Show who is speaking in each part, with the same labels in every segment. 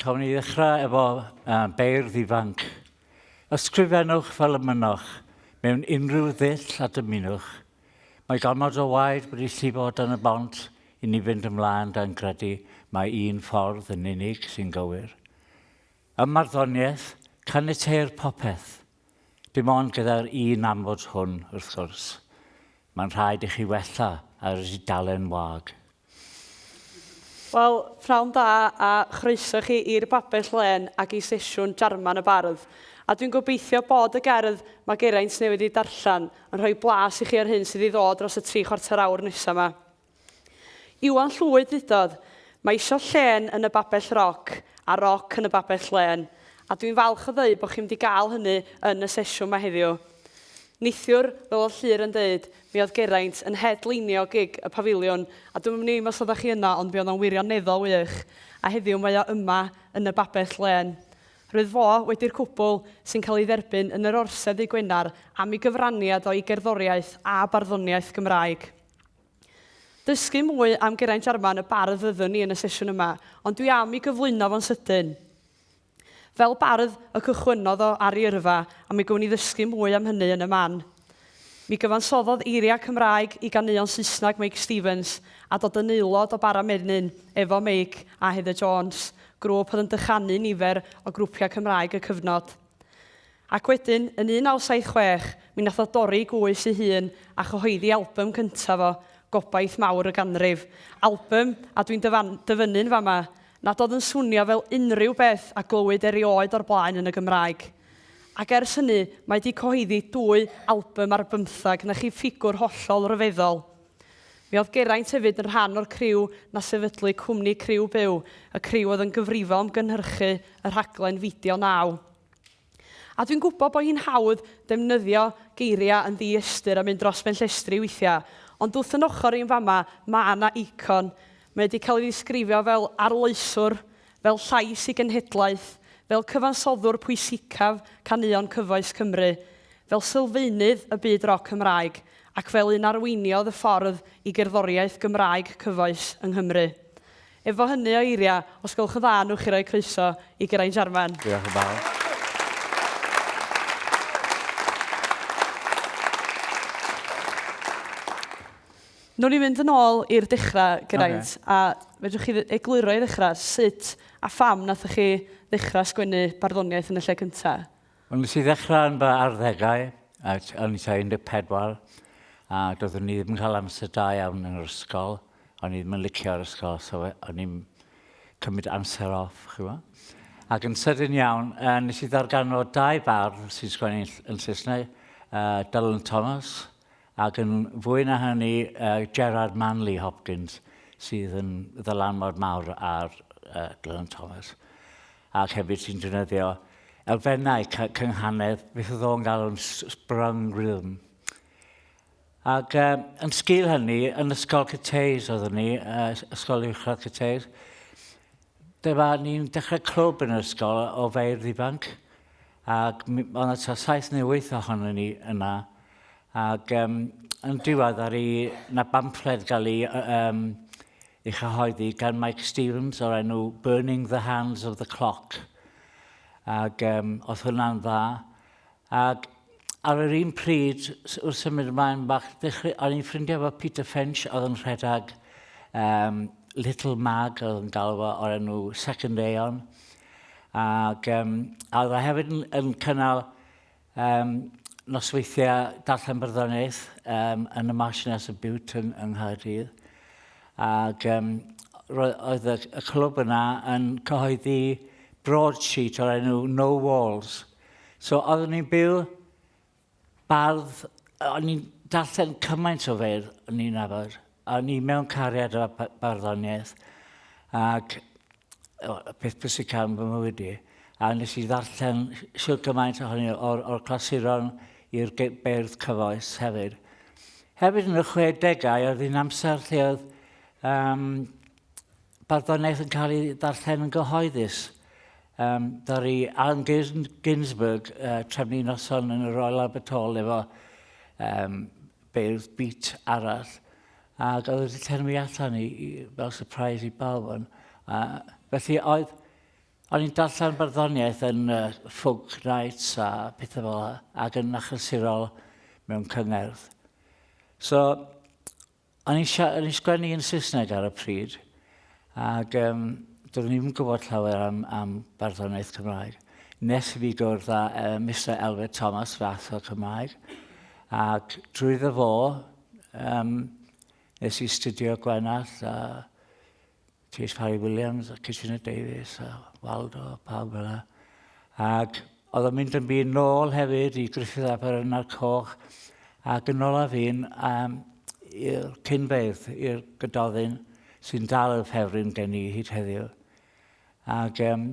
Speaker 1: Cawn ni ddechrau efo uh, beirdd ifanc. Ysgrifennwch fel y mynnoch, mewn unrhyw ddull a dymunwch. Mae gormod o waed wedi llifo dan y bont i ni fynd ymlaen dan gredu mae un ffordd yn unig sy'n gywir. Ym marddoniaeth, caniateir popeth. Dim ond gyda'r un amod hwn, wrth gwrs. Mae'n rhaid i chi wella ar y dudalen wag.
Speaker 2: Wel, pnawn da a chroeso chi i'r Babell Lên ac i sesiwn Jarman y Bardd. A dwi'n gobeithio bod y gerdd mae Geraint newydd ei darllen yn rhoi blas i chi o'r hyn sydd i ddod dros y tri chwarter awr nesaf yma. Iwan Llwyd ddudodd, Mae isio llên yn y babell roc a roc yn y babell lên, a dwi'n falch o ddeud bod chi'n mynd i gael hynny yn y sesiwn 'ma heddiw. Neithiwr, fel oedd Llyr yn deud, mi oedd Geraint yn headleinio gig y Pafiliwn, a dwi'm yn ddim os oeddech chi yna ond mi oedd o'n wirioneddol wych, a heddiw mae o yma yn y babell lên. Roedd fo, wedi'r cwbl, sy'n cael ei dderbyn yn yr Orsedd ddydd Gwener am ei gyfraniad o i gerddoriaeth a barddoniaeth Gymraeg. Dysgu mwy am Geraint Jarman y bardd fyddwn ni yn y sesiwn yma, ond dwi am ei gyflwyno fo'n sydyn. Fel bardd y cychwynnodd o ar ei yrfa, a mi gown ni ddysgu mwy am hynny yn y man. Mi gyfansoddodd eiriau Cymraeg i ganeuon Saesneg Meic Stevens, a dod yn aelod o Bara Menyn efo Meic a Heather Jones, grŵp oedd yn dychanu nifer o grwpiau Cymraeg y cyfnod. Ac wedyn, yn 1976, mi nath o dorri gwys ei hun a chyhoeddi albym cyntaf o, Gobaith Mawr y Ganrif. Albym, a dwi'n dyfan- dyfynnu'n fama, nad oedd yn swnio fel unrhyw beth a glywyd erioed o'r blaen yn y Gymraeg. Ac ers hynny, mae 'di cyhoeddi dwy albym ar bymtheg, 'na chi ffigwr hollol ryfeddol. Mi oedd Geraint hefyd yn rhan o'r criw na sefydlu cwmni Criw Byw, y criw oedd yn gyfrifol am gynhyrchu y rhaglen Fideo Naw. A dwi'n gwybod bod hi'n hawdd defnyddio geiriau yn ddi-ystyr a mynd dros ben llestri weithiau, ond wrth yn ochr i yn fama, mae 'na eicon. Mae wedi cael ei ddisgrifio fel arloeswr, fel llais i genhedlaeth, fel cyfansoddwr pwysicaf caneuon cyfoes Cymru, fel sylfaenydd y byd roc Cymraeg, ac fel un arweiniodd y ffordd i gerddoriaeth Gymraeg cyfoes yng Nghymru. Efo hynny o eiriau, os gwelwch yn dda, newch chi roi croeso i Geraint Jarman.
Speaker 1: Diolch yn fawr.
Speaker 2: Nw'n ni fynd yn ôl i'r dechrau, Geraint, okay. a fedrwch chi egluro i ddechrau sut a pham nathoch chi ddechrau sgwennu barddoniaeth yn y lle cyntaf?
Speaker 1: Wel, nes i ddechrau yn fy arddegau, a o'n i tua 14, a doeddwn i ddim yn cael amser da iawn yn yr ysgol. O'n i ddim yn licio'r ysgol, so o'n i'n cymryd amser off, chi gwybod. Ac yn sydyn iawn, uh, nes i ddarganfod dau bardd sy'n sgwennu yn Saesneg, uh, Dylan Thomas, ac yn fwy na hynny, uh, Gerard Manley Hopkins, sydd yn ddylanwad mawr ar uh, Dylan Thomas. Ac hefyd sy'n defnyddio elfennau cynghanedd, beth oedd o'n galw'n sprung rhythm. Ac um, yn sgil hynny, yn ysgol Cyteis oeddwn ni, uh, ysgol uwchradd Cyteis, dyma ni'n dechrau clwb yn yr ysgol o feirdd ifanc, ac oedd yna tua saith neu wyth ohono ni yna, ac um, yn diwedd ar i na bamffled gael ei um, ei chyhoeddi gan Mike Stevens o'r enw Burning the Hands of the Clock. Ac um, oedd hwnna'n dda. Ac ar yr un pryd, wrth symud ymlaen bach, ddechrau, o'n i'n ffrindiau efo Peter Finch oedd yn rhedeg um, Little Mag, oedd yn galw fo, o'r enw Second Aeon. Ac um, a oedd o hefyd yn, yn cynnal Um, nosweithiau darllen barddoniaeth um, yn y Marchioness of Bute yng, yng Nghaerdydd. Ac um, roedd y, y clwb yna yn cyhoeddi broadsheet o'r enw No Walls. So oeddwn ni'n byw bardd, o'n i'n darllen cymaint o feirdd o'n i'n nabod. O'n i mewn cariad efo barddoniaeth. Ac y peth pwysicaf yn fy mywyd i, a nes i ddarllen shwt gymaint ohonyn nhw o'r, or clasuron i'r beirdd cyfoes hefyd. Hefyd yn y 60au, oedd hi'n amser lle oedd um, barddoniaeth yn cael ei ddarllen yn gyhoeddus. Um, ddaru Allen Ginsberg uh, trefnu noson yn y Royal Albert Hall efo um, beirdd beat arall, ac oedd wedi llenwi allan i, i, fel surprise i bawb. Ond, a, felly oedd, O'n i'n darllen barddoniaeth yn uh, folk nights a pethau fel yna, ac yn achlysurol mewn cyngerdd. So, o'n i'n o'n i'n sgwennu yn Saesneg ar y pryd, ac um, doeddwn i'm yn gwybod llawer am, am barddoniaeth Cymraeg. Nes i fi gwrdd â uh, Mr Elfed Thomas, fy athro Cymraeg, ac drwyddo fo, um, nes i studio Gwenallt a Chase Parry Williams a Kitchener Davies a Waldo a pawb fel 'na. Ac oedd o'n mynd yn byd nôl hefyd i Griffith ap yr Ynar Coch ac yn ôl a fi'n um, i'r cynfeirdd, i'r Gododdin sy'n dal y ffefryn gen i hyd heddiw. Ac um,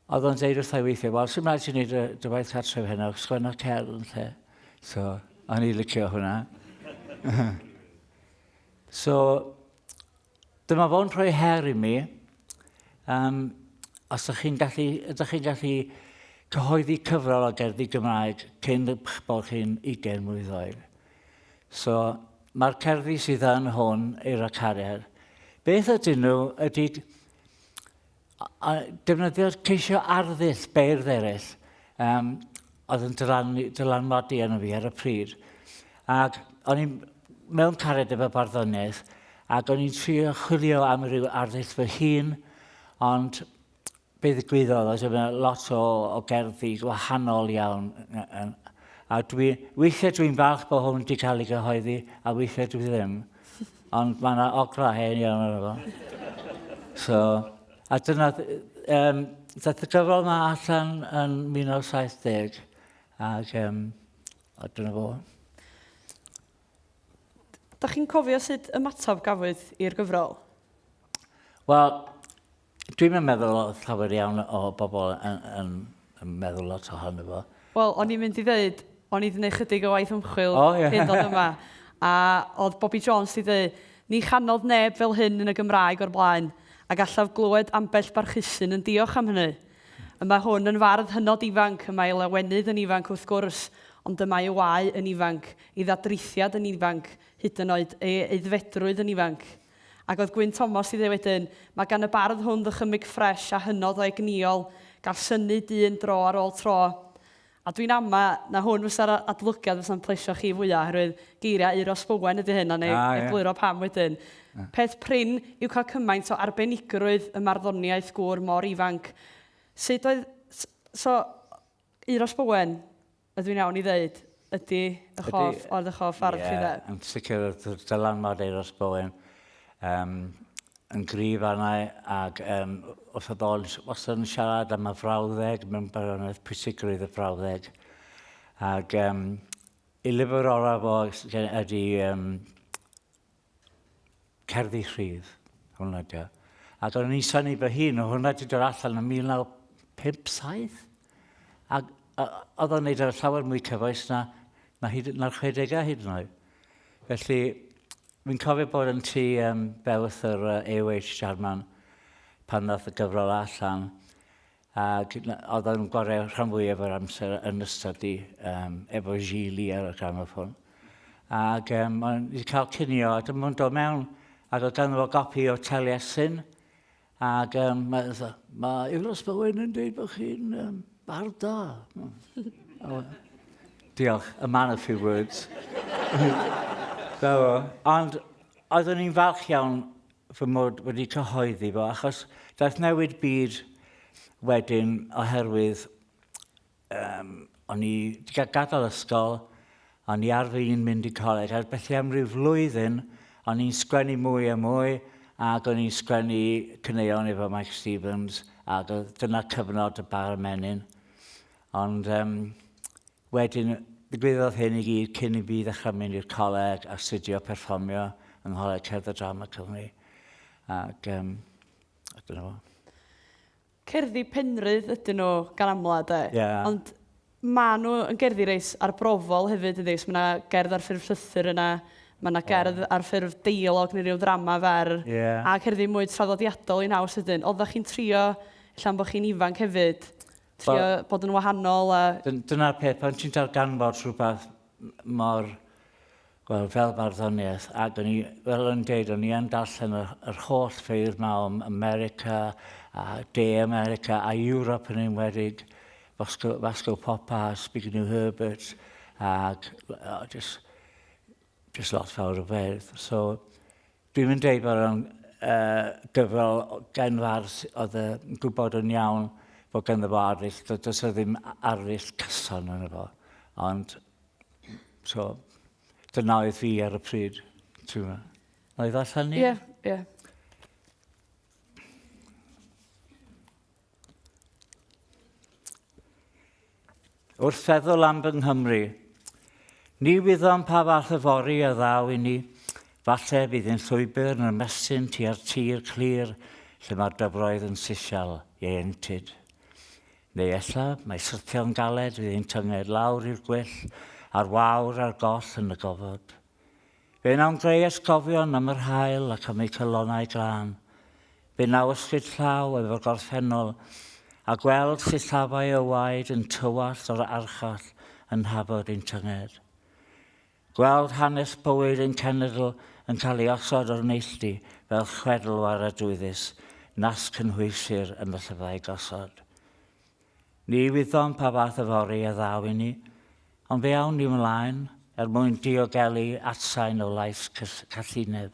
Speaker 1: oedd o'n deud wrtha i weithiau, wel, sy'n rhaid ti'n neud dy, dy waith cartref heno, sgwenna cerdd yn lle. So, o'n i licio hwnna. so, Dyma fo'n rhoi her i mi. Um, os ydych chi'n gallu, ydych chi'n gallu cyhoeddi cyfrol o gerddi Gymraeg cyn eich bod chi'n 20 mlwydd oed. So, mae'r cerddi sydd yn hwn i'r cariad. Beth ydyn nhw ydy a defnyddio ceisio arddull beirdd eraill um, oedd yn dylan, dylanwadu arno fi ar y pryd. Ac o'n i'n mewn cariad efo barddoniaeth, ac o'n i'n trio chwilio am ryw arddull fy hun, ond be ddigwyddodd oedd yna lot o, o gerddi gwahanol iawn. A dwi, weithiau dwi'n falch bod hwn wedi cael ei gyhoeddi, a weithiau dwi ddim. Ond mae yna ogra hen iawn arno fo. So, a dyna, um, dath y gyfrol yma allan yn 1970, ac um, a dyna fo.
Speaker 2: Da chi'n cofio sut ymateb gafwyd i'r gyfrol?
Speaker 1: Wel, Dwi'm yn meddwl oedd llawer iawn o bobl yn, yn, yn meddwl lot ohono fo.
Speaker 2: Wel, o'n i'n mynd i ddeud, o'n i wedi gwneud chydig o waith ymchwil oh, yeah. cyn dod yma, a oedd Bobby Jones wedi dweud, ni chanodd neb fel hyn yn y Gymraeg o'r blaen, a gallaf glywed ambell barchusyn yn diolch am hynny. Y mae hwn yn fardd hynod ifanc, y mae ei lawenydd yn ifanc wrth gwrs, ond y mae ei wae yn ifanc, ei ddadrithiad yn ifanc, hyd yn oed ei aeddfedrwydd yn ifanc. Ac oedd Gwyn Thomas i ddweud wedyn, Mae gan y bardd hwn ddychymyg ffresh a hynod o egnïol, gall synnu dyn dro ar ôl tro. A dwi'n ama na hwn fysa'r adolygiad fysa'n plesio chi fwya, oherwydd geiriau Euros Bowen ydy hyn, a neu ah, egluro pam wedyn. Ah. Peth prin yw cael cymaint o arbenigrwydd ym marddoniaeth gŵr mor ifanc. Sut oedd... So, Euros Bowen, Ydw i'n iawn i ddeud, ydy eich hoff, oedd eich hoff ardd chi dde?
Speaker 1: Yn sicr, oedd dylanwad Euros Bowen um, yn gryf arna ac um, wrth oedd o'n wastad yn siarad am y frawddeg mewn baroniaeth pwysigrwydd y frawddeg. Ac um, ei lyfr oraf o ydy um, Cerddi Rhydd, hwnna dio. Ac o'n i'n synnu fy hun, o hwnna wedi dod allan yn 1957. Ac oedd o'n neud ar llawer mwy cyfoes na, na hyd, na'r 60au hyd yn oed. Felly, fi'n cofio bod yn tŷ um, bewth yr uh, AOH Jarman pan ddath y gyfrol allan. Ac oedd o'n gwario rhan fwyaf o'r amser yn ystod i, um, efo Gili ar y gramoffon. Ac um, o'n i wedi cael cinio, a dyma fo'n dod mewn, ac oedd ganddo fo gopi o Taliesin, ac um, mae ma Euros Bowen yn dweud bod chi'n um, bardd da. oh, diolch, a man of few words. so, ond oeddwn i'n falch iawn fy mod wedi cyhoeddi fo, achos daeth newid byd wedyn oherwydd um, o'n i wedi cael gadael ysgol, o'n i ar fin mynd i coleg, a felly am ryw flwyddyn, o'n i'n sgwennu mwy a mwy, ac o'n i'n sgwennu caneuon efo Mike Stevens, ac dyna cyfnod y bar menyn. Ond um, Wedyn, digwyddodd hyn i gyd cyn i fi ddechrau mynd i'r coleg, astudio perfformio yng Ngholeg Cerdd a Drama Cymru. Ac, um, a dyna fo.
Speaker 2: Cerddi Penrhydd ydyn nhw gan amla, de?
Speaker 1: Yeah.
Speaker 2: Ond maen nhw yn gerddi reit arbrofol hefyd, yndi? So mae yna gerdd ar ffurf llythyr yna, mae yna gerdd ar ffurf deialog neu ryw ddrama fer,
Speaker 1: yeah.
Speaker 2: a cerddi mwy traddodiadol i naws ydyn. Oeddech chi'n trio, ella am bod chi'n ifanc hefyd, Trio well, bod yn wahanol a...
Speaker 1: Dyna'r peth, pan ti'n darganfod rhywbeth mor, wel, fel barddoniaeth, ac o'n i, fel o'n deud, o'n i yn darllen yr, yr holl ffeirdd ma o America a De America a Ewrop yn enwedig, Vasco, Vasco Popa, Zbigniew Herbert, ac oh, just, just lot fawr o feirdd. So, Dwi'm yn deud bod o'n uh, gyfrol gen fardd oedd yn gwybod yn iawn bod ganddo fo arddull, does o ddim arddull cyson yn efo. Ond, so, dyna oedd fi ar y pryd. Ti'n gwybod? Na i ddarllen ni?
Speaker 2: Ie, ie.
Speaker 1: Wrth feddwl am fy Nghymru, ni wyddom pa fath yfory a ddaw i ni, falle fydd ein llwybr yn ymestyn tua'r tir clir lle mae'r dyfroedd yn sisial ieuenctid. Neu ella mae syrthio'n galed fydd ein tynged lawr i'r gwyll a'r wawr a'r goll yn y gofod. Fe wnawn greu atgofion am yr haul ac am eu calonnau glân. Fe wnaw ysgwyd llaw efo'r gorffennol a gweld sillafau o waed yn tywallt o'r archoll yn nhafod ein tynged. Gweld hanes bywyd ein cenedl yn cael ei osod o'r neilltu fel chwedl waradwyddus nas cynhwysir yn y llyfrau gosod. Ni wyddom pa fath yfory a ddaw i ni, ond fe awn ni ymlaen er mwyn diogelu atsain o lais callineb,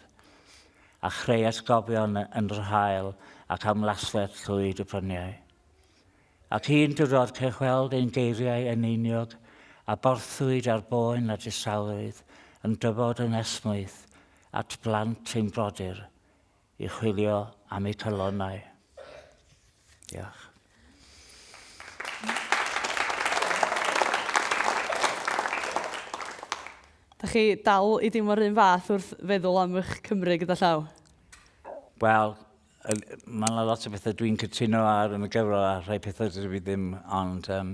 Speaker 1: a chreu atgofion yn yr haul ac am laswellt llwyd y bryniau. Ac un diwrnod cewch weld ein geiriau eneiniog a borthwyd ar boen a distawrwydd yn dyfod yn esmwyth at blant ein brodyr i chwilio am eu calonnau. Diolch.
Speaker 2: Da chi dal i deimlo'r un fath wrth feddwl am eich Cymru gyda llaw?
Speaker 1: Wel, mae yna lot o bethau dwi'n cytuno ar yn y gyfrol a rhai pethau dydw i ddim, ond um,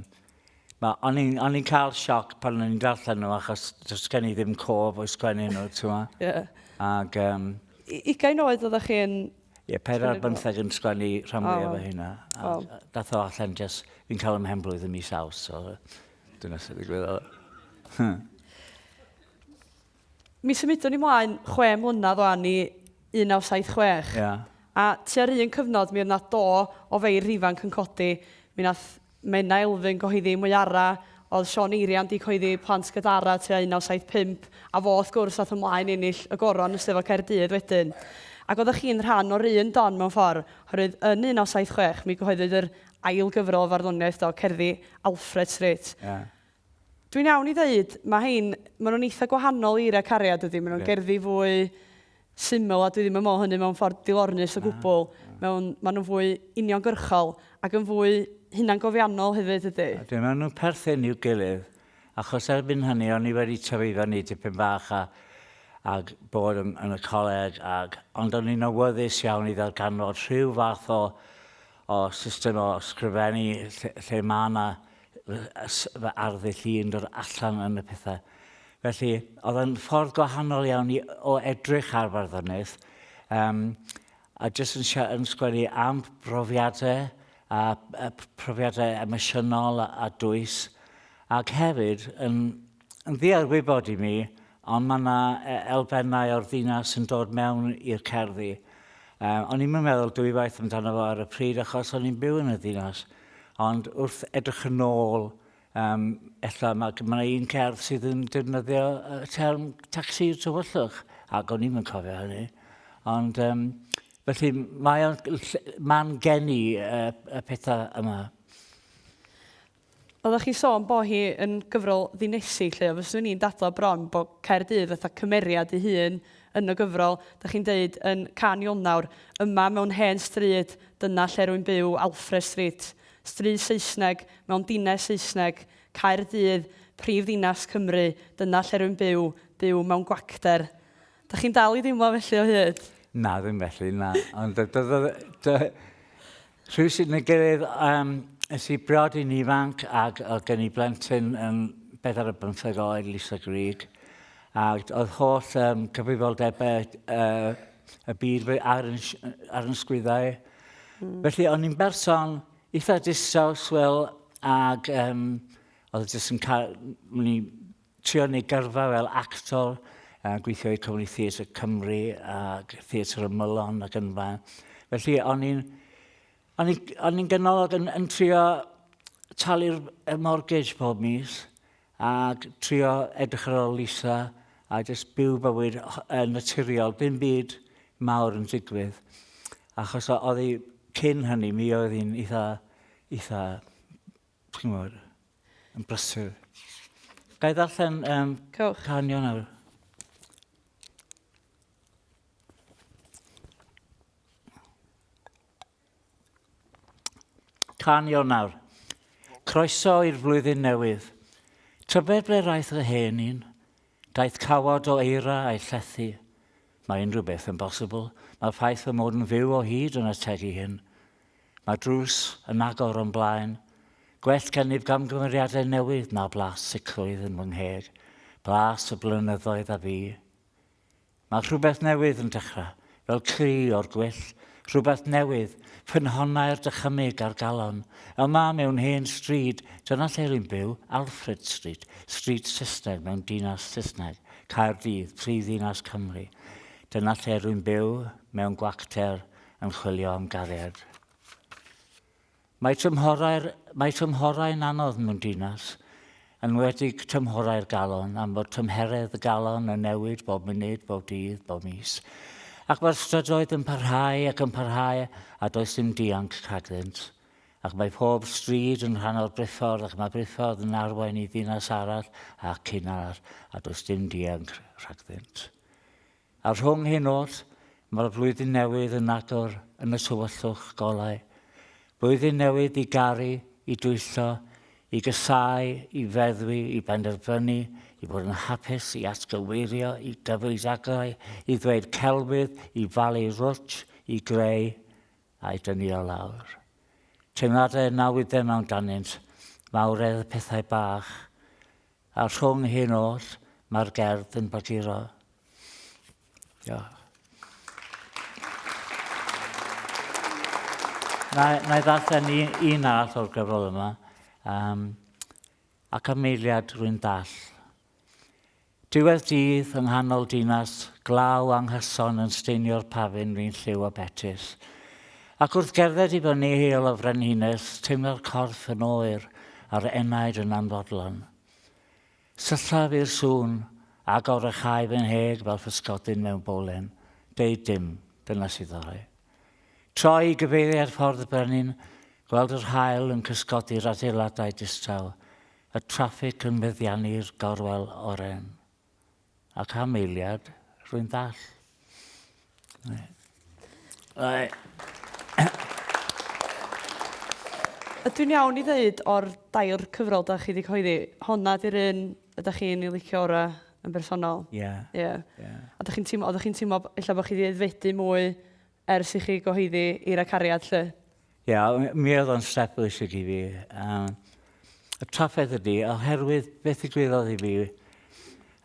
Speaker 1: ma, o'n i'n cael sioc pan o'n i'n darllen nhw achos does gen i ddim cof o'i sgwennu nhw, ti'n ma?
Speaker 2: Yeah.
Speaker 1: Ac, um,
Speaker 2: Ugain oed oeddech chi'n
Speaker 1: Ie, pedair ar bymtheg yn sgwennu rhan fwyaf o hynna. A dath o allan jyst, fi'n cael ym mhenblwydd ym mis Awst, so dyna sydd ddigwyddodd.
Speaker 2: Mi symudwn ni mlaen chwe mlynedd wan i 1976.
Speaker 1: Yeah.
Speaker 2: A tua'r un cyfnod mi oedd 'na do o feirdd ifanc yn codi. Mi nath Menna Elfyn gyhoeddi Mwyara, oedd Siôn Eirian 'di cyhoeddi Plant Gadara tua 1975, a fo wrth gwrs ath ymlaen i ennill y goron yn Steddfod Caerdydd wedyn. Ac oeddech chi'n rhan o'r un don mewn ffordd, oherwydd yn 1976 mi gyhoeddwyd yr ail gyfrol o farddoniaeth do, cerddi Alfred Street.
Speaker 1: Yeah.
Speaker 2: Dwi'n iawn i ddeud, mae hein, maen nhw'n eitha gwahanol i Eiriau Cariad ydy, maen nhw'n gerddi fwy syml a dwi ddim yn meddwl hynny mewn ffordd dilornus o gwbl. Mewn, maen nhw'n fwy uniongyrchol ac yn fwy hunangofiannol hefyd ydy.
Speaker 1: Ydyn, maen nhw'n perthyn i'w gilydd, achos erbyn hynny o'n i wedi tyfu fyny dipyn bach a, ag bod yn, yn y coleg, ag, ond o'n i'n awyddus iawn i ddarganfod rhyw fath o, o system o ysgrifennu lle, lle mae yna fy arddull i yn dod allan yn y pethau. Felly, oedd yn ffordd gwahanol iawn i, o edrych ar farddoniaeth, um, a jyst yn, yn sgwennu am brofiadau, a, a profiadau emosiynol a, a dwys, ac hefyd yn, yn ddiarwybod i mi, ond mae yna elfennau o'r ddinas yn dod mewn i'r cerddi. Um, o'n i'n meddwl dwywaith amdano fo ar y pryd achos o'n i'n byw yn y ddinas. Ond wrth edrych yn ôl, um, ella mae, ma un cerdd sydd yn defnyddio y term tacsi'r tywyllwch, ac o'n i'n cofio hynny. Ond um, felly mae o'n man geni y, y pethau yma.
Speaker 2: Oeddech chi'n sôn bo' hi yn gyfrol ddinesig 'lly, a fyswn i'n dadlau bron bo' Caerdydd fatha cymeriad ei hun yn y gyfrol. Dach chi'n deud yn Cân Ionawr, 'Yma mewn hen stryd, dyna lle rwy'n byw, Alfred Street. Stryd Saesneg, mewn dines Saesneg, Caerdydd, prif ddinas Cymru, dyna lle rwy'n byw, byw mewn gwacter. Dach chi'n dal i deimlo felly o hyd?
Speaker 1: Na, ddim felly, na. Ond rhywsut neu gilydd, um, es i briodi'n ifanc ac oedd gen i blentyn yn bedair ar bymtheg oed, Lisa Greig. Ac oedd holl um, cyfrifoldebau uh, y byd ar yn, ar yn sgwyddau. Felly, o'n i'n berson eitha distaw, swil, ac um, oedd jyst yn cael... O'n i trio neud gyrfa fel actor, uh, gweithio i Cwmni Theatr Cymru ac Theatr Ymylon ac yn fan. Felly, o'n i'n... O'n i'n ganolog yn, yn trio talu'r mortgage pob mis ac trio edrych ar ôl Lisa a jyst byw bywyd naturiol, dim byd mawr yn digwydd. Achos oedd hi, cyn hynny, mi oedd hi'n eitha, eitha, ti'n gwybod, yn brysur. Ga i ddarllen um,
Speaker 2: Cewch.
Speaker 1: Cân Ionawr? Cân Ionawr. Croeso i'r flwyddyn newydd. Tybed ble raeth y hen un? Daeth cawod o eira a'i llethu. Mae unrhyw beth yn bosibl. Mae'r ffaith fy mod yn fyw o hyd yn ategu hyn. Mae drws yn agor o'm blaen. Gwell gennyf gamgymeriadau newydd na blas sicrwydd yn fy ngheg. Blas y blynyddoedd a fu. Mae rhywbeth newydd yn dechrau, fel cri o'r gwyll, rhywbeth newydd, ffynhonnau'r dychymyg a'r galon. Yma mewn hen stryd, dyna lle rwy'n byw, Alfred Street, stryd Saesneg mewn dinas Saesneg, Caerdydd, prifddinas Cymru. Dyna lle rwy'n byw, mewn gwacter, yn chwilio am gariad. Mae tymhorau'r, mae tymhorau'n anodd mewn dinas, yn enwedig tymhorau'r galon, am fod tymheredd y galon yn newid bob munud, bob dydd, bob mis. Ac mae'r strydoedd yn parhau ac yn parhau a does dim dianc rhagddynt. Ac mae pob stryd yn rhan o'r briffordd ac mae briffordd yn arwain i ddinas arall ac un arall a does dim dianc rhagddynt. A rhwng hyn oll, mae'r flwyddyn newydd yn agor yn y tywyllwch golau. Blwyddyn newydd i garu, i dwyllo, i gysáu, i feddwi, i benderfynu, i fod yn hapus, i atgyweirio, i dyfu dagrau, i ddweud celwydd, i falu rwtsh, i greu, a'i dynnu o lawr. Teimladau na wyddem amdanynt, mawredd y pethau bach, A rhwng hyn oll, mae'r gerdd yn blaguro. Diolch. Na, na i ddarllen un, un arall o'r gyfrol yma. Um, ac am eiliad rwy'n dall. Diwedd dydd yng nghanol dinas, glaw anghyson yn steinio'r pafin rwy'n lliw a betys. Ac wrth gerdded i fyny heol y Frenhines, teimlo'r corff yn oer a'r enaid yn anfodlon. Syllaf i'r sŵn, agor a chau fy nheg fel physgodyn mewn bowlen. Deud dim, dyna sydd orau. Troi i gyfeiriad Ffordd y Brenin, gweld yr haul yn cysgodi'r adeiladau distaw, y traffig yn meddiannu'r gorwel oren. Ac am eiliad, rwy'n ddall.
Speaker 2: Ydw i'n iawn i ddeud o'r dair cyfrol da chi wedi cyhoeddi, honna di'r un ydych chi'n ei licio orau yn bersonol?
Speaker 1: Ie. Yeah.
Speaker 2: Ie. Yeah.
Speaker 1: Yeah.
Speaker 2: A dych chi'n teimlo, oeddech chi'n teimlo ella bod chi wedi aeddfedu mwy ers i chi gyhoeddi Eira Cariad 'lly?
Speaker 1: Ie, mi oedd o'n step bwysig i fi. Um, y trafferth ydy, oherwydd beth ddigwyddodd i fi,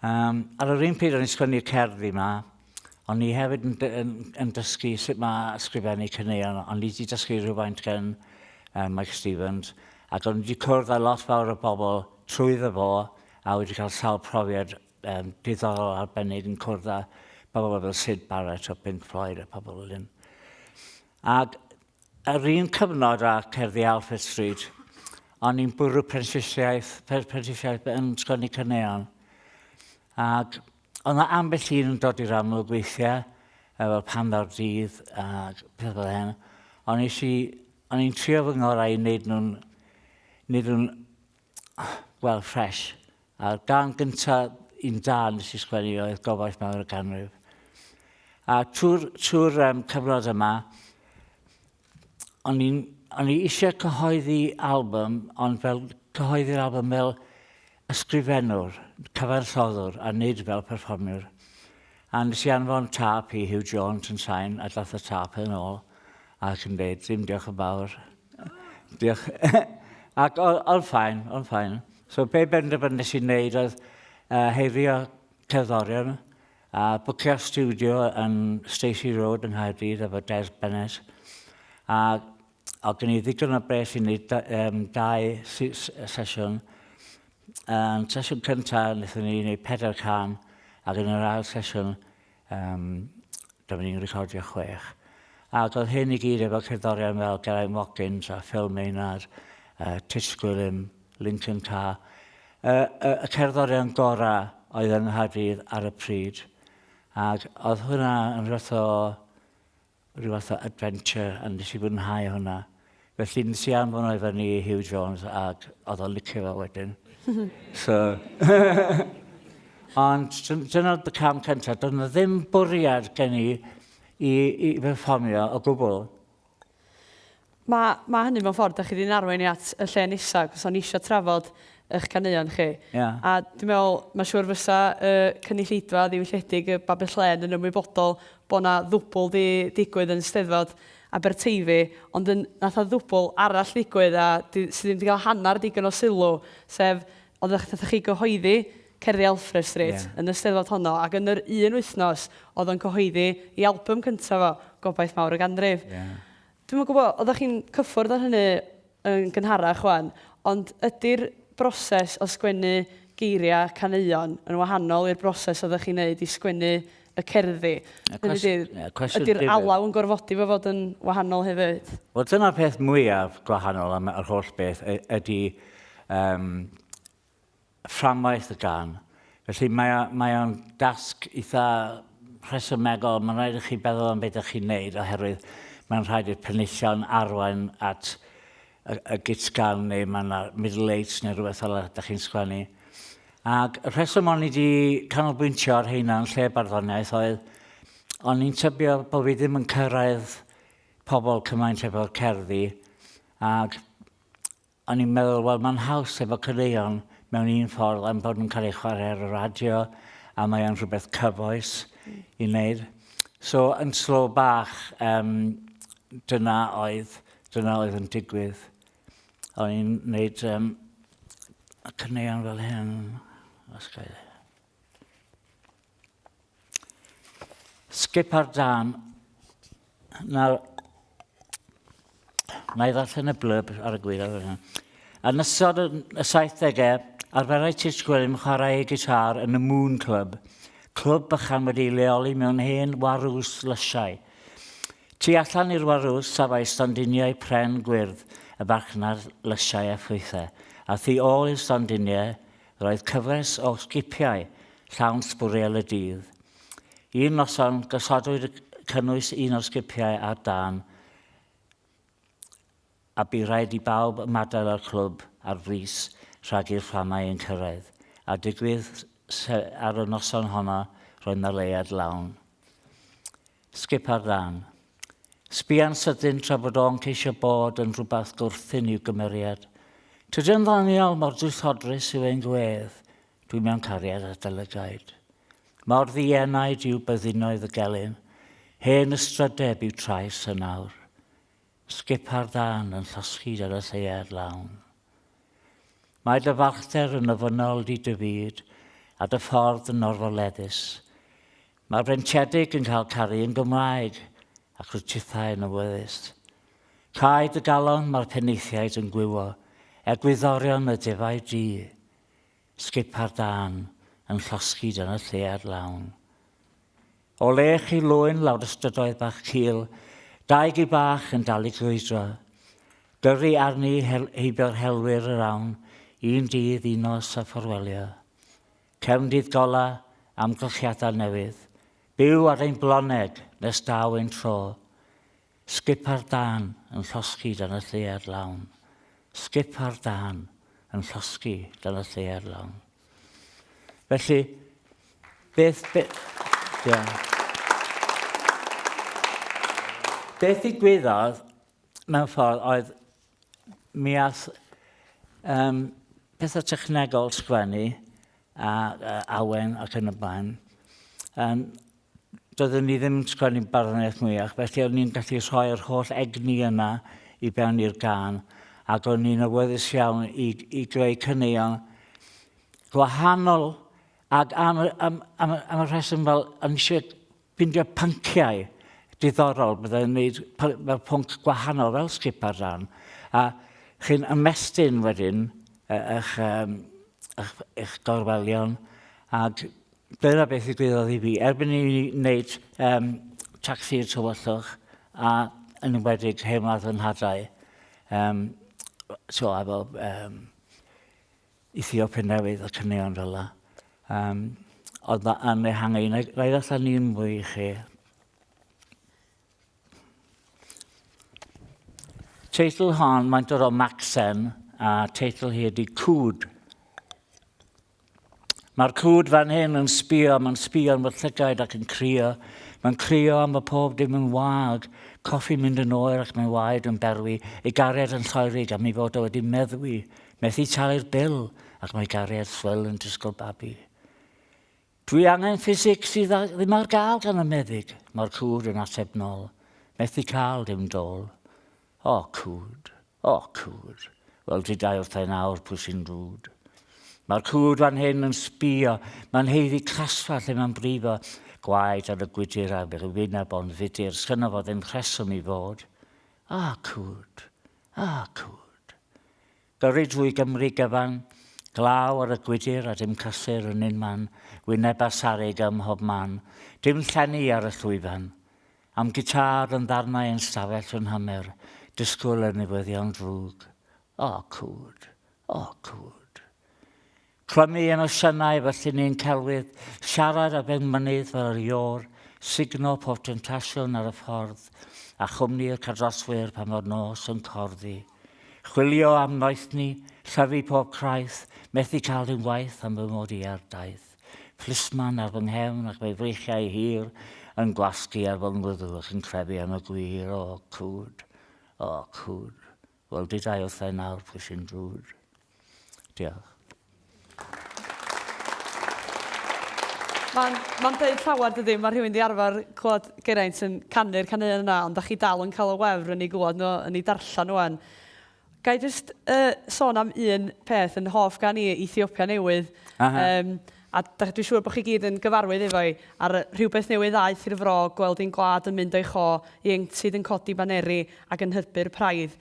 Speaker 1: um, ar yr un pryd o'n i'n sgwennu'r cerddi yma, o'n i hefyd yn, yn, yn dysgu sut mae ysgrifennu caneuon, o'n i wedi dysgu rhywfaint gan um, Mike Stevens, ac o'n i wedi cwrdd â lot fawr o bobl trwyddo fo, a wedi cael sawl profiad um, diddorol arbennig yn cwrdd â bobl fel Syd Barrett o Pink Floyd a pobl fel hyn. Ac yr un cyfnod â Cerddi Alfred Street, o'n i'n bwrw prentisiaeth, prentisiaeth yn sgwennu caneuon. Ac oedd yna ambell un yn dod i'r amlwg weithiau, fel Pan Ddaw'r Dydd a pethau fel hyn. Ond nes i, o'n i'n trio fy ngorau i wneud nhw'n, wneud nhw'n, wel, fresh. A'r gân gynta un da nes i sgwennu oedd Gobaith Mawr y Ganrif. A trwy'r trwy um, cyfnod yma, o'n i'n o'n i eisiau cyhoeddi album, ond fel cyhoeddi'r album fel ysgrifennwr, cyfansoddwr, a nid fel perfformiwr. A nes i anfon tâp i Huw Jones yn sain, a dath y tâp yn ôl, ac yn dweud, ddim diolch yn fawr. Diolch. Ac o'n ffain, o'n ffain. So be benderfynes i wneud oedd uh, heirio cerddorion a bwcio studio yn Stacey Road yng Nghaerdydd efo Des Bennett. A oedd gen i ddigon o bres i wneud um, dau sesiwn. Um, sesiwn cyntaf, wnaethon ni wneud pedair can, ac yn yr ail sesiwn, um, dyma ni'n recordio chwech. Ac oedd hyn i gyd efo cerddorion fel Geraint Watkins a Phil Maynard, Titch Gwilym, Lincoln Carr. Y, y, y cerddorion gorau oedd yng Nghaerdydd ar y pryd. Ac oedd hwnna yn rhywbeth o rhyw fath o adventure a nes i fwynhau hwnna. Felly nes i anfon o i fyny i Hugh Jones ac oedd o'n licio fo wedyn. So, ond dyna oedd y cam cyntaf. Doedd yna ddim bwriad gen i i, i perfformio o gwbl.
Speaker 2: Mae, mae hynny mewn ffordd, da chi wedi'n arwain i at y lle nesaf, cos o'n i eisiau trafod eich caneuon chi.
Speaker 1: Yeah.
Speaker 2: A dwi'n meddwl, mae'n siŵr fysa y cynulleidfa ddiwylliedig y Babell Lên yn ymwybodol bod 'na ddwbl 'di digwydd yn Steddfod Aberteifi, ond yn, nath 'na ddwbl arall ddigwydd a di, sydd ddim 'di cael hanner digon o sylw, sef oeddech, nathoch chi gyhoeddi cerddi Alfred Street yeah. yn y Steddfod honno, ac yn yr un wythnos oedd o'n cyhoeddi ei album cyntaf fo, Gobaith Mawr y Ganrif.
Speaker 1: Yeah.
Speaker 2: Dwi'm yn gwybod, oeddech chi'n cyffwrdd ar hynny yn gynharach 'wan, ond ydy'r broses o sgwennu geiriau caneuon yn wahanol i'r broses oeddech chi'n neud i sgwennu y cerddi? Hynny ydy, ydy'r alaw yn gorfodi fo fod yn wahanol hefyd?
Speaker 1: Wel, dyna'r peth mwyaf gwahanol am yr holl beth ydy um, fframwaith y gân. Felly mae o, mae o'n dasg eitha rhesymegol, mae'n rhaid i chi feddwl am beth ydych chi'n neud oherwydd mae'n rhaid i'r penillion arwain at y, y gitgan neu mae yna middle eight neu rhywbeth fel yna ydych chi'n sgwennu. Ac y rheswm o'n i wedi canolbwyntio ar heina yn lle barddoniaeth oedd o'n i'n tybio bod fi ddim yn cyrraedd pobl cymaint efo'r cerddi ac O'n i'n meddwl, wel, mae'n haws efo caneuon mewn un ffordd am bod nhw'n cael eu chwarae ar y radio a mae o'n rhywbeth cyfoes i wneud. So, yn slo bach, um, dyna oedd, dyna oedd yn digwydd. O'n i'n wneud um, y caneuon fel hyn, os gael. Sgip ar dân. Nawr, na i ddarllen y blurb ar y gwir ar hynny. Yn ystod y 70au, arferai Titch Gwilym chwarae ei gitar yn y Moon Club, clwb bychan wedi'i leoli mewn hen warws lysiau. Tu allan i'r warws safai stondiniau pren gwyrdd y farchnad lysiau a ffrwythau, a thu ôl i'r stondiniau Roedd cyfres o sgipiau llawn sbwriel y dydd. Un noson, gosodwyd y cynnwys un o'r sgipiau ar dân a bu rhaid i bawb ymadael â'r clwb ar frys rhag i'r fflamau ein cyrraedd. A digwydd ar y noson honno roedd 'na leuad lawn. Sgip ar dân. Sbia'n sydyn tra bod o'n ceisio bod yn rhywbeth gwrthun i'w gymeriad. Tydi o'n ddoniol mor drwythodrus yw ein gwedd, dwi mewn cariad â dy lygaid. Mor ddienaid yw byddinoedd y gelyn, hen ystrydeb yw trais yn awr. Sgip ar dân yn llosgi dan y lleuad lawn. Mae dy falchder yn ofynnol di dy fyd, a dy ffordd yn orfoleddus. Mae'r breintiedig yn cael caru yn Gymraeg, ac rwyt tithau yn awyddus. Cau dy galon, mae'r penaethiaid yn gwywo, egwyddorion y defaid du. Sgip ar dân yn llosgi dan y lleuad lawn. O lech i lwyn lawr y strydoedd bach cul, dau gi bach yn dal i grwydro. Gyrru arni heibio'r helwyr yr awn, un dydd, un nos a fforwelio. Cefn dydd gola, amgylchiadau newydd. Byw ar ein bloneg nes daw ein tro. Sgip ar dân yn llosgi dan y lleuad lawn. Sgip ar dân yn llosgi dan y lleuad lawn. Felly, beth... Be, yeah. Beth ddigwyddodd mewn ffordd oedd mi ath um, pethau technegol sgwennu a, a awen ac yn y blaen. Um, Doeddwn i ddim yn sgwennu barddoniaeth mwyach, felly o'n i'n gallu rhoi'r holl egni yna i fewn i'r gân, ac o'n i'n awyddus iawn i, i greu caneuon gwahanol, ac am, am, am, am y rheswm fel, o'n eisiau ffindio pynciau diddorol, byddai'n gwneud fel pwnc gwahanol, fel sgip ar ran, a chi'n ymestyn wedyn eich, eich, eich gorwelion, ac Dyna beth ddigwyddodd i fi. Erbyn i mi wneud um, Tacsi i'r Tywyllwch a yn enwedig hen wlad fy nhadau. Um, so, efo um, Ethiopia Newydd a caneuon fel la. Um, oedd yn ehangu. Na i ddarllen un mwy i chi. Teitl hon, mae'n dod o Macsen, a teitl hi ydy Cwd. Mae'r cwd fan hyn yn sbio, mae'n sbio yn fy llygaid ac yn crio. Mae'n crio am y pob dim yn wag, coffi'n mynd yn oer ac mae waed yn berwi, ei gariad yn lloerig am ei fod o wedi meddwi, methu talu'r bil ac mae gariad swel yn disgwyl babi. Dwi angen ffisig sydd ddim ar gael gan y meddyg, mae'r cwd yn ateb nol. Methu cael dim dôl. O, cwd. O, cwd. Wel, dudai wrtha i nawr pwy sy'n rwd. Mae'r cwd fan hyn yn sbio, mae'n heiddi crasfa lle mae'n brifo, gwaed ar y gwydr a yr wyneb o'n fudur, sgynno fo ddim rheswm i fod. A, cwd. A, cwd. Gyrru drwy Gymru gyfan, glaw ar y gwydr a dim cysur yn unman, wyneb a sarig ym mhob man, dim llenni ar y llwyfan. Am gitâr yn ddarnau yn stafell fy nhymer, disgwyl y newyddion drwg. O, cwd. O, cwd. Clymu emosiynau fy llinyn celwydd, siarad ar ben mynydd fel yr iôr, sugno pob temtasiwn ar y ffordd, a chwmni'r cadroswyr pan fo'r nos yn corddi. Chwilio am noethni, llyfu pob craith, methu cael dim gwaith am fy mod i ar daith. Plisman ar fy nghefn ac mae freichiau hir yn gwasgu ar fy ngwddw ac yn crefu am y gwir. O, cwd. O, cwd. Wel, dudai wrtha i nawr pwy sy'n drwd. Diolch.
Speaker 2: Mae'n ma deud llawer, dydy? Mae rhywun di arfer clywed Geraint yn canu'r caneuon yna, ond da chi dal yn cael y wefr yn ei glywed nhw, yn ei darllen nhw. Ga i jyst uh, sôn am un peth yn hoff gan i, Ethiopia Newydd. Um, a dwi'n siŵr bod chi gyd yn gyfarwydd efo i, ar rhywbeth newydd aeth i'r fro, gweld ein gwlad yn mynd o'i cho, ieuenctid yn codi baneri ac yn hybu'r praidd.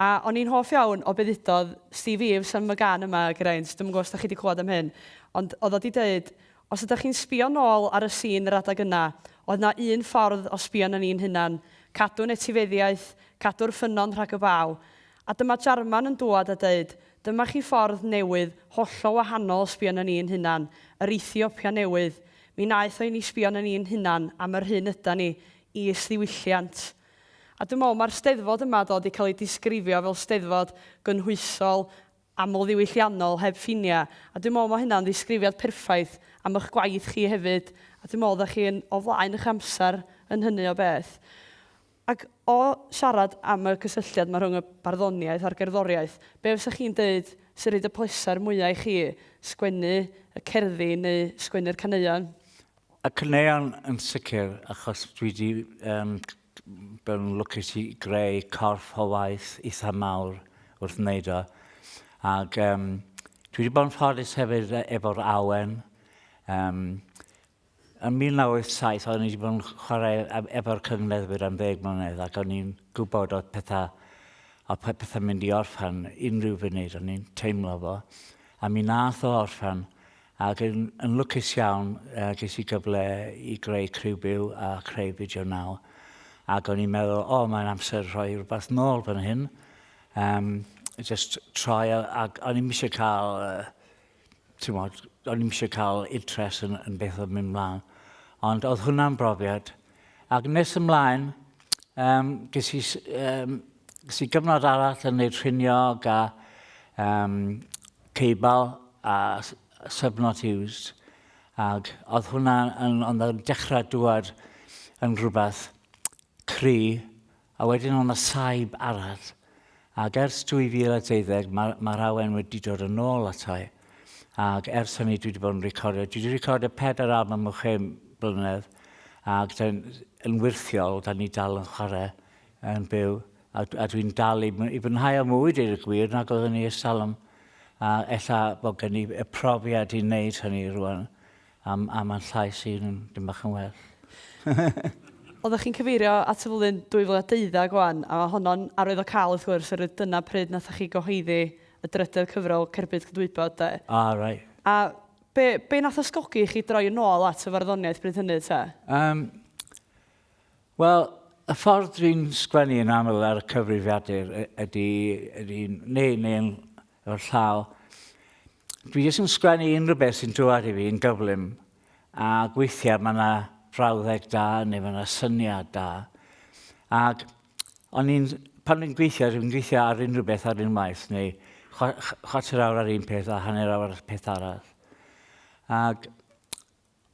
Speaker 2: A o'n i'n hoff iawn o be ddudodd Steve Eaves am y gân yma, Geraint, dwi'm yn gwybod os da chi wedi clywed am hyn, ond oedd o wedi deud, os ydych chi'n sbio nôl ar y sîn yr adeg yna, oedd 'na un ffordd o sbio arnon ni'n hunan, cadw'n etifeddiaeth, cadw'r ffynnon rhag y baw. A dyma Jarman yn dŵad a deud, dyma chi ffordd newydd, hollol wahanol o sbio arnon ni'n hunan, yr Ethiopia newydd. Mi wnaeth o i ni sbio arnon ni'n hunan am yr hyn ydan ni, is-ddiwylliant. A dwi'n meddwl mae'r Steddfod yma do 'di cael ei disgrifio fel Steddfod gynhwysol, amlddiwylliannol, heb ffiniau. A dwi'n meddwl mae hynna'n ddisgrifiad perffaith am eich gwaith chi hefyd. A dwi'n meddwl ydych chi'n o flaen eich amser yn hynny o beth. Ac o siarad am y cysylltiad 'ma rhwng y barddoniaeth a'r gerddoriaeth, be fysa chi'n deud sy'n rhoid y pleser mwya i chi, sgwennu y cerddi neu sgwennu'r caneuon?
Speaker 1: Y caneuon yn sicr, achos dwi 'di um, bod yn lwcus i greu corff o waith eitha mawr wrth wneud o. Ac um, dwi wedi bod yn ffodus hefyd efo'r awen. Um, Yn 1987, o'n i wedi bod yn chwarae efo'r cyngneddwyr am ddeg mlynedd ac o'n i'n gwybod oedd pethau, oedd pethau'n mynd i orffen unrhyw funud, o'n i'n teimlo fo. A mi nath o orffen, ac yn, yn lwcus iawn, uh, ges i gyfle i greu Criw Byw a creu Fideo Naw. Ac o'n i'n meddwl, o, oh, mae'n amser rhoi rhywbeth nôl fan hyn. Um, just troi, ac o'n i'n eisiau cael uh, Timod, o'n i'm eisiau cael interest yn, yn beth oedd mynd mlaen. Ond oedd hwnna'n brofiad. Ac nes ymlaen, um, ges, i, um, ges i gyfnod arall yn gwneud rhiniog a um, ceibal a sub not used. Ac oedd hwnna yn, ond yn dechrau dŵad yn rhywbeth cry. A wedyn oedd 'na saib arall, ac ers 2012 mae'r ma awen wedi dod yn ôl ata i. Ac ers hynny dwi wedi bod yn recordio. Dwi wedi recordio pedair album mewn chwe blynedd, ac dan, yn wyrthiol, da ni dal yn chwarae yn byw. A, a dwi'n dal i, i fwynhau o mwy, deud y gwir, nag oeddwn i ers talwm. A ella bod gen i y profiad i wneud hynny rwan. A, a mae'n llais i'n dim bach yn well.
Speaker 2: Oeddech chi'n cyfeirio at y flwyddyn 2012 wan, a mae honno'n arwyddocaol wrth gwrs, oherwydd dyna pryd nathoch chi gyhoeddi y drydedd cyfrol Cerbyd Cydwybod, de.
Speaker 1: Ah, right.
Speaker 2: A be, be nath ysgogi i chi droi yn ôl at y farddoniaeth bryd hynny, te?
Speaker 1: Um, Wel, y ffordd dwi'n sgwennu yn aml ar y cyfrifiadur ydy, ydy neu, neu efo'r llaw, dwi jyst yn sgwennu unrhyw beth sy'n dŵad i fi yn gyflym, a gweithiau mae yna frawddeg da neu mae yna syniad da. Ac o'n i'n, pan dwi'n gweithio, dwi'n gweithio ar unrhyw beth ar unwaith, neu chwarter awr ar un peth a hanner awr ar peth arall. Ac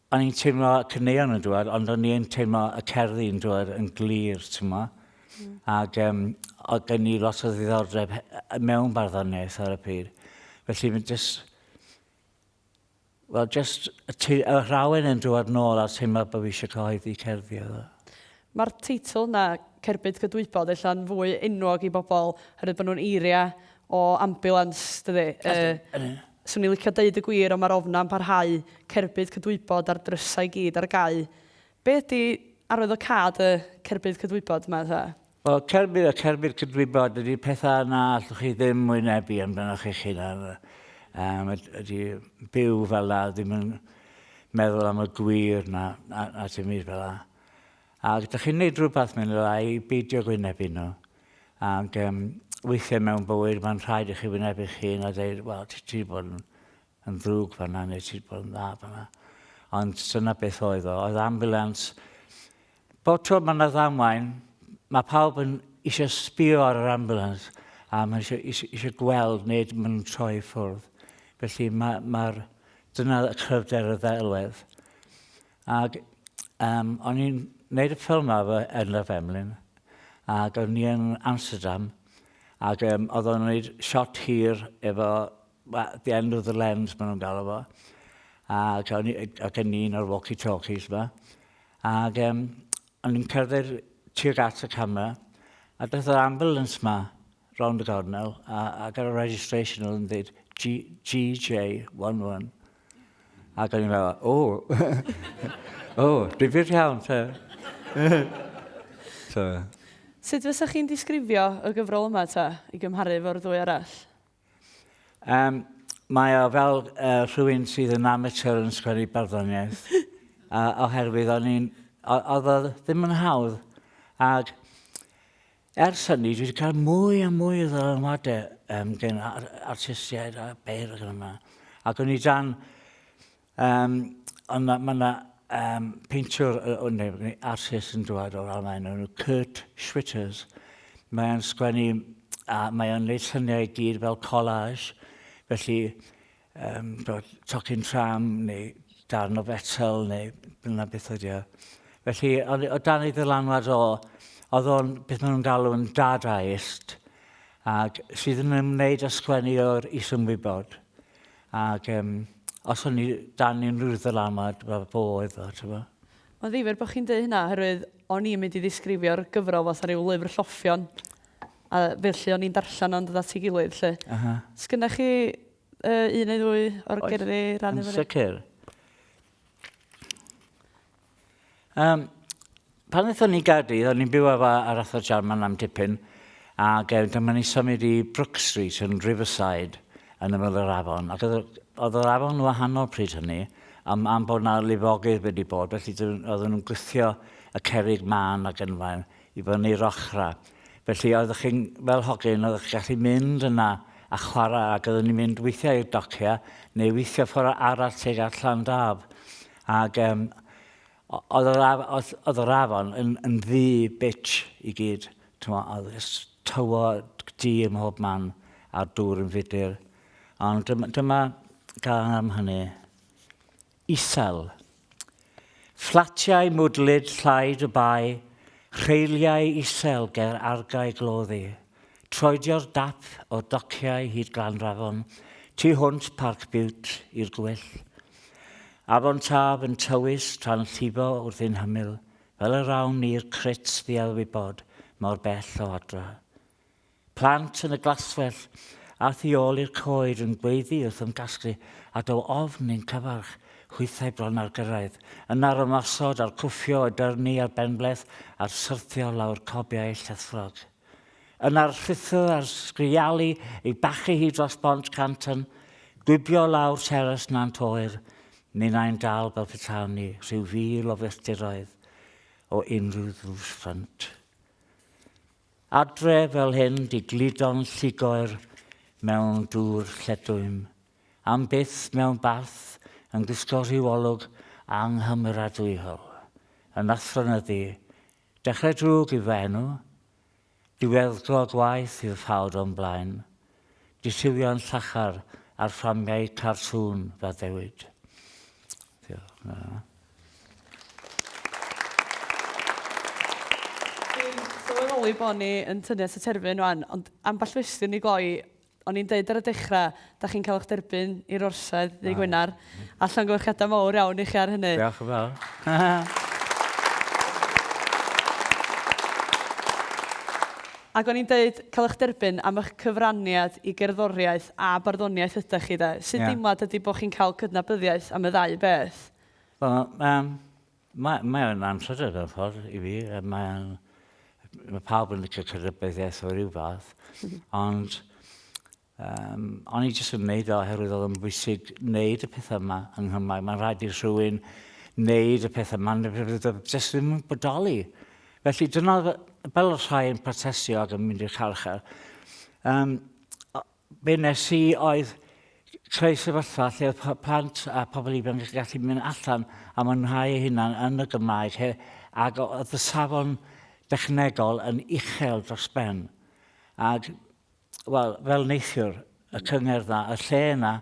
Speaker 1: o'n i'n teimlo y caneuon yn dŵad, ond o'n i'n teimlo y cerddi yn dŵad yn glir, ti'n mo. Ac oedd gen i lot o ddiddordeb mewn barddoniaeth ar y pryd. Felly, mae'n just, wel, just y, y rhawen yn dŵad nôl a teimlo bod fi eisiau cyhoeddi cerddi oedd o.
Speaker 2: Mae'r teitl 'na, Cerbyd Cydwybod, ella'n fwy enwog i bobl oherwydd bod nhw'n eiriau o ambiwlans, dydi? Yy, 'swn i'n licio deud y gwir, ond mae'r ofn 'na'n parhau, cerbyd cydwybod a'r drysau i gyd ar gau. Be ydi arwyddocâd y cerbyd cydwybod 'ma ta?
Speaker 1: Wel, cerbyd a cerbyd cydwybod ydy pethau na allwch chi ddim wynebu amdanoch chi'ch hunan. Um, ydy byw fel la, ddim yn meddwl am y gwir na, na, na dim byd fel la. Ac ydych chi'n neud rhywbeth mewn i lai i beidio gwynebu nhw. Ac um, weithiau mewn bywyd mae'n rhaid i chi wynebu chi hun a dweud, wel, ti ti bod yn, yn ddrwg fanna neu ti bod yn dda fanna. Ond dyna beth oedd o. Oedd ambulance. Bob tro mae yna ddamwain, mae pawb yn eisiau sbio ar yr ambulance a mae eisiau, eisiau, eisiau gweld neu maen nhw'n troi i ffwrdd. Felly mae'r ma, dyna y cryfder y ddelwedd. Ac um, o'n i'n neud y ffilm ma efo Edna Femlin, ac o'n i yn Amsterdam, ac um, oedd o'n neud shot hir efo well, the end of the lens, maen nhw'n galw fo. Ac o'n i, ac o'n un o'r walkie-talkies ma. Ac um, o'n i'n cerdded tuag at y camera, a daeth yr ambulance ma rownd y gornel, a, ac ar y registration oedd yn dweud GJ11. Ac o'n i'n meddwl, o, o, difyr iawn, te.
Speaker 2: So. Sut fysa chi'n disgrifio y gyfrol yma ta, i gymharu efo'r ddwy arall?
Speaker 1: Um, mae o fel uh, rhywun sydd yn amateur yn sgwennu barddoniaeth, oherwydd o'n i'n, oedd o ddim yn hawdd, ac Ers hynny, dwi wedi cael mwy a mwy o ddylanwadau um, gen artistiaid a beirdd ac yma. Ac o'n i dan... Um, ond mae yna um, peintiwr, uh, neu artist yn dod o'r Almaen, o'n Kurt Schwitters. Mae o'n sgwennu, a mae o'n gwneud lluniau i gyd fel collage. Felly, um, tocyn tram neu darn o fetel neu dyna beth ydi o. Felly, o dan ei ddylanwad o, oedd o'n beth maen nhw'n galw yn dadaist, ac sydd yn ymwneud â sgwennu o'r isymwybod. Ac um, os o'n i dan unrhyw ddylanwad, fel fo oedd o, ti'n
Speaker 2: Mae'n ddifyr bod chi'n dweud hynna, oherwydd o'n i'n mynd i ddisgrifio'r gyfrol fatha rhyw lyfr lloffion. A felly o'n i'n darllen o'n dod at ei gilydd, 'lly. Uh -huh. Sgynna chi uh, un neu ddwy o'r Oes, gerddi rannu
Speaker 1: efo ni? Sicr. Um, pan wnaethon ni Gaerdydd, o'n i'n byw efo ar Arthur Jarman am dipyn, ac dyma ni symud i Brook Street yn Riverside yn ymyl yr afon. Ac oedd yr afon wahanol pryd hynny, am, am bod na lifogydd wedi bod, felly oedden nhw'n gwthio y cerrig mân ac yn flaen i fyny'r ochrau. Felly oeddech chi'n, fel hogyn, oeddech chi'n gallu mynd yna a chwarae ac oeddwn ni'n mynd weithiau i'r dociau neu weithiau ffordd arall tuag at Llandaf. Ac um, oedd yr, oedd yr afon yn, yn ddu bitch i gyd. Oedd just tywod du ym mhob man a'r dŵr yn fudur. Ond dyma, dyma gael am hynny. Isel. Fflatiau mwdlyd llaid y bae, rheiliau isel ger argae gloddi. Troedio'r dap o'r dociau hyd Glanrafon, tu hwnt Parc Bute i'r gwyll. Afon Taf yn tywys tra'n llifo wrth ein hymyl, fel yr awn ni'r cryts ddiarwybod mor bell o adra. Plant yn y glaswellt a thu ôl i'r coed yn gweiddi wrth ymgasglu a dow ofn i'n cyfarch, hwythau bron ar gyrraedd. Yna'r ymosod a'r cwffio, y dyrnu a'r benbleth a'r syrthio lawr cobiau llethrog. Yna'r rhuthr a'r sgrialu ei bachu hi dros bont Canton, gwibio lawr teras Nant Oer, ninnau'n dal fel petawn ni rhyw fil o filltiroedd o unrhyw ddrws ffrynt. Adre fel hyn 'di gludo'n llugoer mewn dŵr lledwym, am byth mewn bath yn gwisgo rhyw olwg anghymeradwyol, yn athronyddu, dechrau drwg yw fy enw, diweddglo gwaeth yw'r ffawd o'm blaen, disywio'n llachar ar fframiau cartŵn fy addewid. Diolch. Na.
Speaker 2: Dwi'n sylweddoli bod ni yn tynnu at y terfyn rwan, ond ambell westiwn i gloi. O'n i'n deud ar y dechrau, da chi'n cael eich derbyn i'r orsedd ddydd Gwener, a llongyfarchiadau mawr iawn i chi ar hynny.
Speaker 1: Diolch yn fawr.
Speaker 2: Ac o'n i'n deud cael eich derbyn am eich cyfraniad i gerddoriaeth a barddoniaeth ydach chi de. Sut yeah. deimlad ydy bod chi'n cael cydnabyddiaeth am y ddau beth?
Speaker 1: Wel, um, mae, mae o'n anrhydedd mewn ffordd i fi. Mae'n, mae pawb yn licio cydnabyddiaeth o ryw fath. Ond Um, o'n i jyst yn wneud o oherwydd oedd yn bwysig wneud y pethau yma yng Nghymraeg. Mae'n rhaid i rhywun wneud y pethau yma, jyst ddim yn bodoli. Felly dyna fel oedd rhai yn protestio ac yn mynd i'r carchar. Um, be nes i oedd creu sefyllfa lle oedd plant a pobl ifanc yn gallu mynd allan a mwynhau eu hunan yn y Gymraeg he, ac oedd y safon dechnegol yn uchel dros ben. Ac wel, fel neithiwr, y cyngerdd 'na, y lle yna,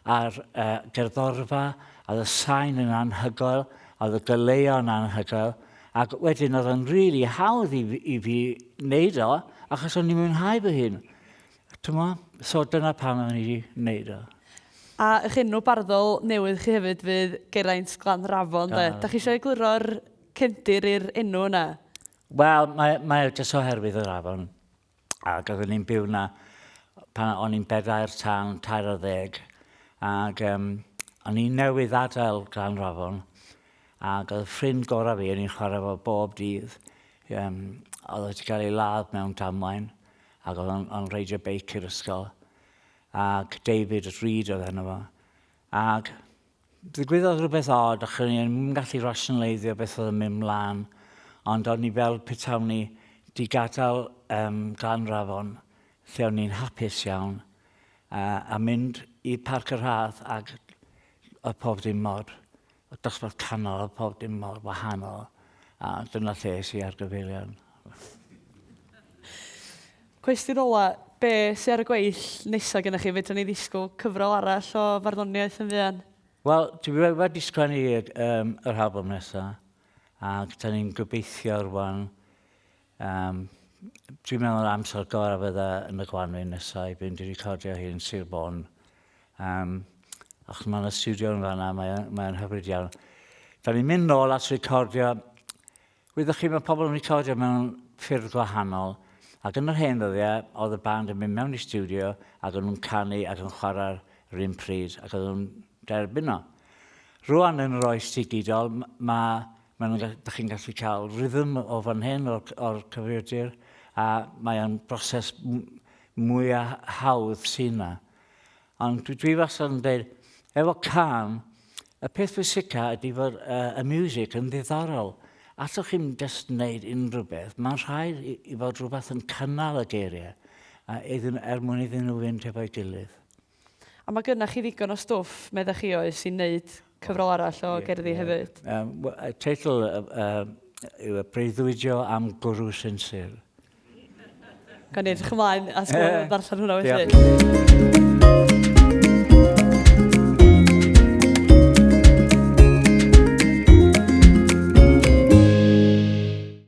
Speaker 1: a'r uh, gerddorfa, a oedd y sain yn anhygoel, a oedd y goleuo yn anhygoel, ac wedyn oedd o'n rili really hawdd i, i fi wneud o, achos o'n i'n mwynhau fy hun. T'mo? So dyna pam o'n i wedi wneud o.
Speaker 2: A eich enw barddol newydd chi hefyd fydd Geraint Glanrafon, de. Da chi eisiau egluro'r cefndir i'r enw yna?
Speaker 1: Wel, mae, mae jyst oherwydd yr afon. Ac oeddwn i'n byw 'na pan o'n i'n bedair tan 13 ac um, o'n i'n newydd adael Glanrafon ac oedd ffrind gorau fi, o'n i'n chwarae fo bob dydd, um, oedd wedi cael ei ladd mewn damwain ac oedd o'n reidio beic i'r ysgol ac David Reid oedd enw fo. Ac Ddigwyddodd rhywbeth od, ac o'n i ddim yn gallu rasionaleiddio beth oedd yn mynd mlaen, ond o'n i fel petawn ni di gadael um, Glanrafon, lle o'n i'n hapus iawn, uh, a mynd i Parc y Rhath ac oedd pob dim mor, dosbarth canol, oedd pob dim mor wahanol, a dyna lle es i ar gyfeilion.
Speaker 2: Cwestiwn ola, be sy ar y gweill nesa gennych chi? Fedrwn ni ddisgwyl cyfrol arall o farddoniaeth yn fuan?
Speaker 1: Wel, dwi wedi sgwennu um, yr album nesa, ac da ni'n gobeithio rwan, um, dwi'n meddwl yr amser gorau fydda yn y gwanwyn nesa i fynd i recordio hi yn Sir Fôn. Um, achos mae yna studio yn fanna, mae'n mae hyfryd iawn. Da ni'n mynd nôl at recordio. Wyddoch chi, mae pobl yn recordio mewn ffyrdd gwahanol, ac yn yr hen ddyddiau, oedd y band yn mynd mewn i stiwdio ac o'n nhw'n canu ac yn chwarae'r yr un pryd, ac oedd nhw'n derbyn o. Rwan yn yr oes digidol, mae, ma nhw'n, da chi'n gallu cael rhythm o fan hyn o'r, or cyfrifiadur, a mae o'n broses mwyaf hawdd sy'n yna. Ond dwi, dwi wastad yn dweud, efo cân, y peth pwysica ydy fod uh, y music yn ddiddorol. Allwch chi'm just wneud unrhyw beth. Mae'n rhaid i, i fod rhywbeth yn cynnal y geiriau a iddyn, er mwyn iddyn nhw fynd hefo'i gilydd.
Speaker 2: A mae gynnach chi ddigon o stwff, meddech chi oes, i wneud cyfrol arall o yeah, gerddi yeah. hefyd?
Speaker 1: Um, teitl uh, uh, yw y breuddwydio am gwrw sinsir.
Speaker 2: Gawn ni edrych ymlaen at gweld ddarllen hwnna felly.